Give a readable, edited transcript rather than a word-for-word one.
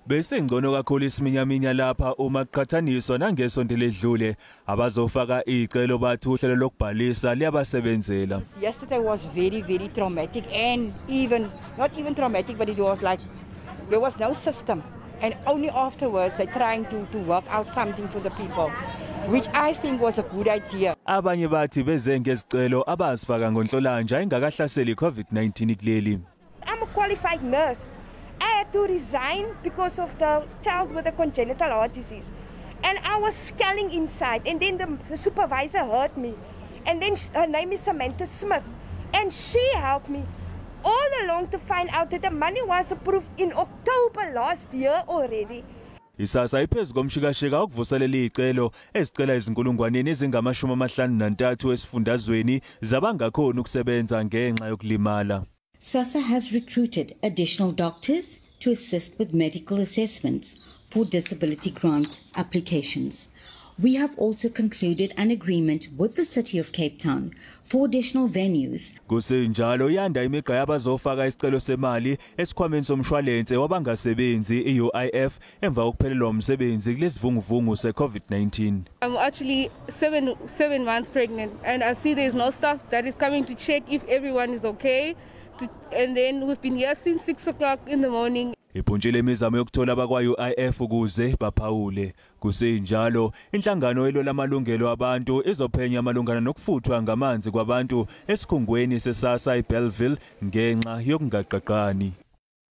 Besingcono kakhulu isiminyaminya lapha uma kuqhathaniswa nangesonto ledlule. Abazofaka icelo bathi uhlelo lokubhalisa liyabasebenzela. Yesterday was very, very traumatic, and even not even traumatic, but it was like there was no system, and only afterwards they're trying to work out something for the people, which I think was a good idea. Abanye bathi beze ngezicelo abazifaka ngonhlolanja ingakahlaseli COVID-19 kuleli. I'm a qualified nurse. I had to resign because of the child with a congenital heart disease. And I was skelling inside, and then the supervisor heard me. And then her name is Samantha Smith. And she helped me all along to find out that the money was approved in October last year already. ISASSA iphezu komshikashika ukuvuselela izicelo ezicela izinkulungwaneni ezingama-53 esifundazweni zabangakhona ukusebenza ngenxa yokulimala. SASSA has recruited additional doctors to assist with medical assessments for disability grant applications. We have also concluded an agreement with the City of Cape Town for additional venues. Kusenjalo yanda imigqa yabazofaka isicelo semali esikhwameni somshwalense wabangasebenzi iUIF emva kokuphelelwa umsebenzi kulesivunguvungu seCovid-19. I'm actually seven months pregnant, and I see there's no staff that is coming to check if everyone is okay. And then we've been here since 6 o'clock in the morning. Ibhuntshile imizamo yokuthola abakwa-UIF ukuze baphawule. Kusenjalo, inhlangano elwela amalungelo abantu izophenya malungana nokufuthwa ngamanzi kwabantu esikhungweni seSASSA eBellville ngenxa yokungaqaqani.